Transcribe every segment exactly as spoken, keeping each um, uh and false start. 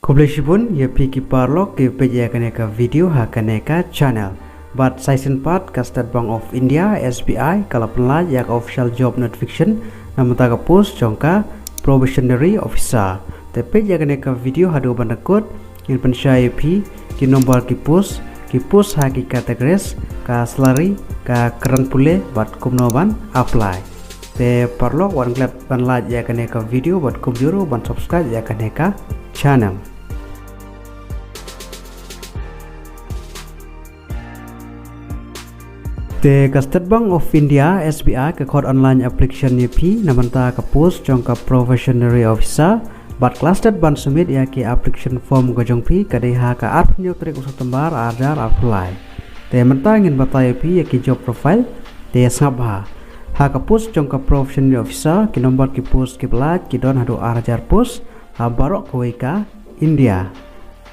Khublei shibun ïa phi ki paralok ki peit ïa kane ka video ha kane ka channel. Bad sa shisien pat ka State Bank of India, S B I, ka la pynlait ïa ka official job notification na bynta ka post jong ka probationary officer. Te peit ïa kane ka video haduh ban da kut, ngin pynshai ïa phi ki number ki post, ki post ha ki categories, ka salary, ka kren pule bad kumno ban apply. Te paralok wat klet ban like ïa kane ka video bad kumjuh ruh ban subscribe ïa kane ka channel. Te ka State Bank of India, S B I, ka khot online application ïa phi na bynta ka post jong ka probationary officer. Bad ka last date ban submit ïa ki application form ka jong phi ka dei ha ka arphew tarik u September arhajar arphew lai. Te mynta ngin batai ïa phi ïa ki job profile. Te sngap bha. Ha ka post jong ka probationary officer, ki number ki post kiba lait ki don haduh arhajar post ha baroh kawei ka India.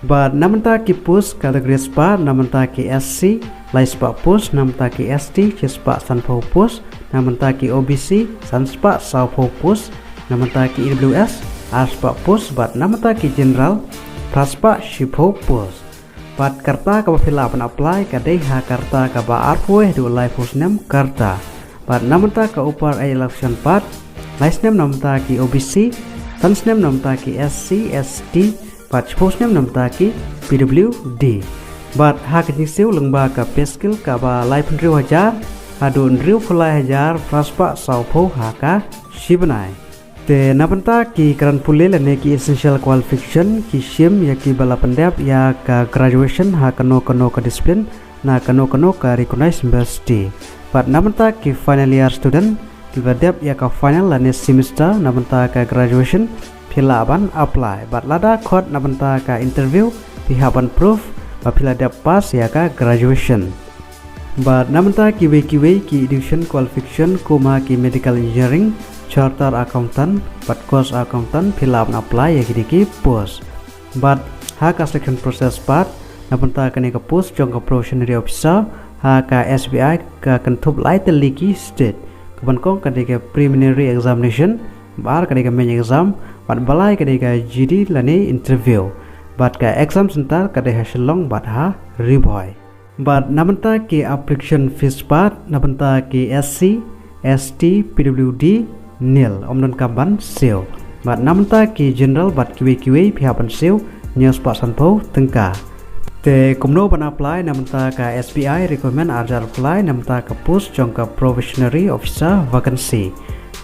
Bad na bynta ki post categories pat, na bynta ki S C, lai spah post, na bynta ki S T, shi spah sanphew post, na bynta ki O B C, san spah sawphew post, na bynta ki E W S, ar spah post, bad na bynta ki general, phra spah shiphew post. Bad ka rta kaba phi lah ban apply ka dei ha ka rta kaba arphew haduh laiphew snem ka rta. Bad na bynta ka upper age relaxation pat, lai snem na bynta ki O B C, san snem na bynta ki S C, S T, bad shiphew snem na bynta ki P W D. Bad ha ka jingsiew lyngba ka pay scale kaba laiphew hynriew hajar haduh hynriewphew lai hajar phra spah sawphew ha ka shi bnai. Te na bynta ki kren pule lane ki essential qualification, ki shim ïa kiba la pyndep ïa ka graduation ha kano kano ka discipline na kano kano ka recognized university. Bad na bynta ki final year student kiba dep ïa ka final lane semester na bynta ka graduation, phi lah ban apply. Bad lada khot na bynta ka interview, phi hap ban proof ba phi la dep pass ïa ka graduation. Bad na bynta kiwei kiwei ki education qualification kum ha ki medical engineering, chartered accountant bad cost accountant, phi lah ban apply ïa kine ki post. Bad ha ka selection process pat, na bynta kane ka post jong ka probationary officer ha ka S B I ka kynthup lai tylli ki stage. Kaba nyngkong ka dei ka preliminary examination, ba ar ka dei ka main exam, bad ba lai ka dei ka G D lane interview. Bad ka exam center ka dei ha Shillong bad ha Ri Bhoi. Bad na bynta ki application fees pat, na bynta ki S C, S T, P W D, nil, ym donkam ban siew. Bad na bynta ki general bad kiwei kiwei phi hap ban siew hynñiew spah sanphew tyngka. Te kumno ban apply na bynta ka S B I recruitment arhajar arphew lai na bynta ka post jong ka probationary officer vacancy.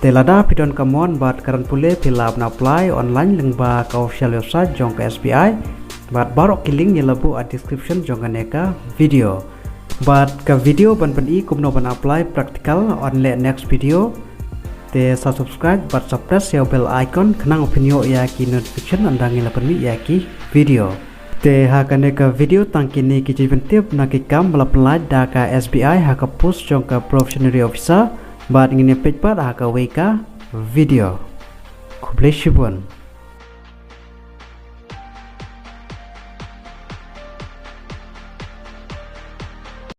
Te lada phi don ka mon bad kren pule, phi lah ban apply online lyngba ka official website jong ka S B I. Bad baroh ki link ngi la buh ha description jong kane ka video. Bad ka video ban pyni kumno ban apply practical yn leh next video. Te sa subscribe bad sa press ïa u bell icon khnang ba phin ïoh ïa ki notification ynda ngi la pynmih ïa ki video. Te ha kane ka video tang kine ki jingpyntip na ki kam ba la pynlait da ka S B I ha ka post jong ka probationary officer. Bad ngin ïa peit pat ha kawei ka video. Khublei shibun.